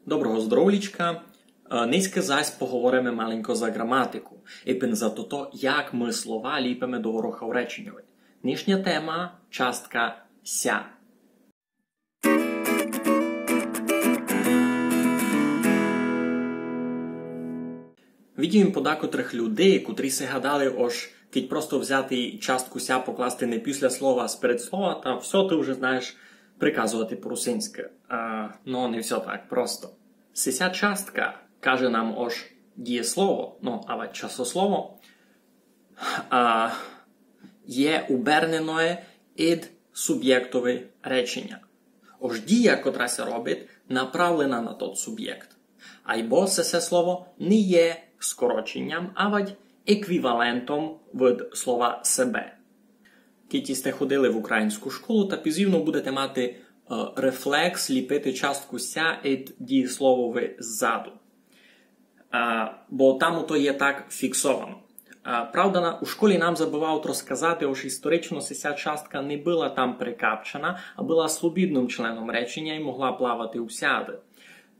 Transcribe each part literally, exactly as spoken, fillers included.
Доброго здоровлічка. Е, нынька зась поговориме маленько за граматику. Ипен за тото, як мы слова ліпиме до вороха у реченьови. Нынішня тема, частка ся. Видїм подакотрых людей, котрі си гадали, ож кидь просто взяти частку ся, покласти не після слова, а сперед слова, та всьо, ты вже знаєш приказовати по-русинськы. А, но, не всьо так просто. Сися частка каже нам, ож дієслово, но, авадь часослово, а, є уберненоє ид субєктови реченя. Ож дія, котра ся робить, направлена на тот субєкт. Айбо сесе слово не є скороченям, авадь еквівалентом від слова себе. Кидь сьте ходили в українську школу, та пізніше будете мати, е, рефлекс ліпити частку ся ид дієсловови ззаду. А, бо там ото є так фіксовано. А, правда, на, у школі нам забывають розказати, ож історично сися частка не была там прикапчена, а была свободным членом реченя і могла плавати усяды.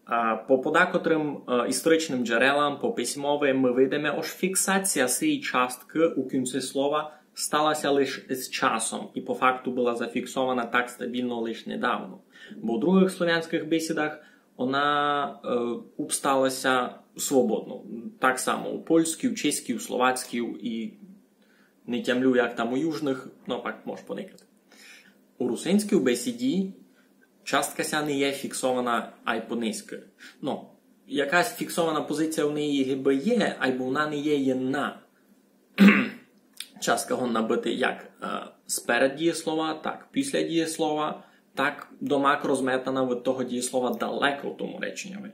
А, по подакотрым, е, історичным джерелам, по письмови, мы видиме, ож фіксація сеї часткы у кінці слова стала ся лиш з часом і по факту была зафіксована так стабільно лиш недавно. Бо у другых словянськых бесідах она, е, обстала ся свободно. Так само у польській, у чеській, у словацькій і не тямлю, як там у южных, но пак мож поникати. У русинській бесіді частка ся не є фіксована ай понизькы. Но, якась фіксована позиція у неї гибы є, айбо она не є єдна. Частка годна быти як, е, сперед дієслова, так після дієслова, так домак розметана від того дієслова далеко в тому реченьови.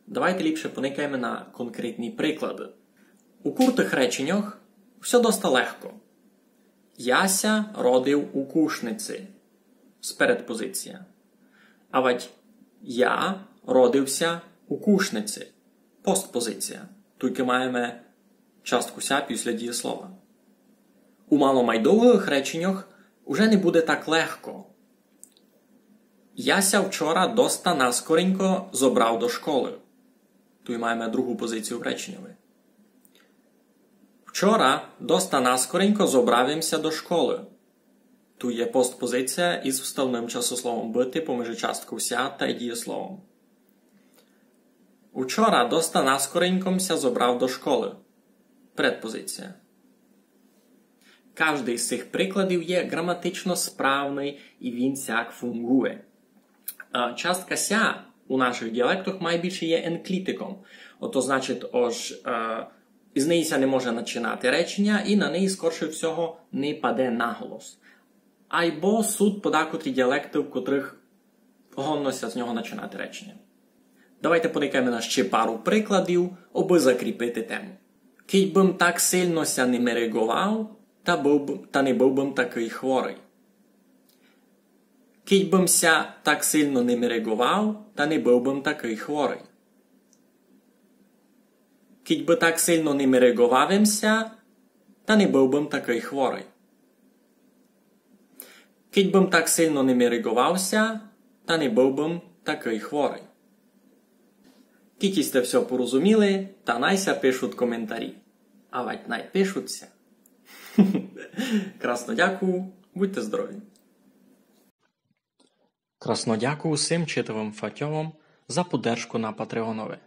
Давайте ліпше поникаєме на конкретні приклады. У куртых реченьох всьо доста легко. Я ся родив у Кушниці. Сперед позиція. Авадь я родив ся у Кушниці. Постпозиція. Туйкы маєме частку ся після дієслова. У маломайдовгых реченьох уже не буде так легко. Я ся вчора доста наскоренько зобрав до школы. Туй маєме другу позицію в реченьови. Вчора доста наскоренько зобрав им ся до школы. Туй є постпозиція із вставным часословом быти поміж частков ся та дієсловом. Учора доста наскоренько м ся зобрав до школы. Предпозиція. Каждый з сих прикладів є граматично справный і він сяк фунґує. Е, частка ся у нашых діалектох майбільше є енклітиком. Ото значить, ож, е, із неї ся не може начинати реченя і на неї, скорше всього, не паде наголос. Айбо суть подакотрі діалекты, в котрых годно ся з нього начинати реченя. Давайте поникаєме на ще пару прикладів, обы закріпити тему. Кидь бы м так сильно ся не мереґовав, та быв бы, та не быв бы м такый хворый. Кидь бы м ся так сильно не мереґовав, та не быв бы м такый хворый. Кидь бы так сильно не мереґовав им ся, та не быв бы м такый хворый. Кидь бы м так сильно не мереґовав ся, та не быв бы м такый хворый. Кидь сьте всьо порозуміли, та най ся пишуть коментарі. Авадь най пишуть ся. Красно дякую, будьте здорові. Красно дякую усім читавым фатьовам за поддержку на Патреонови.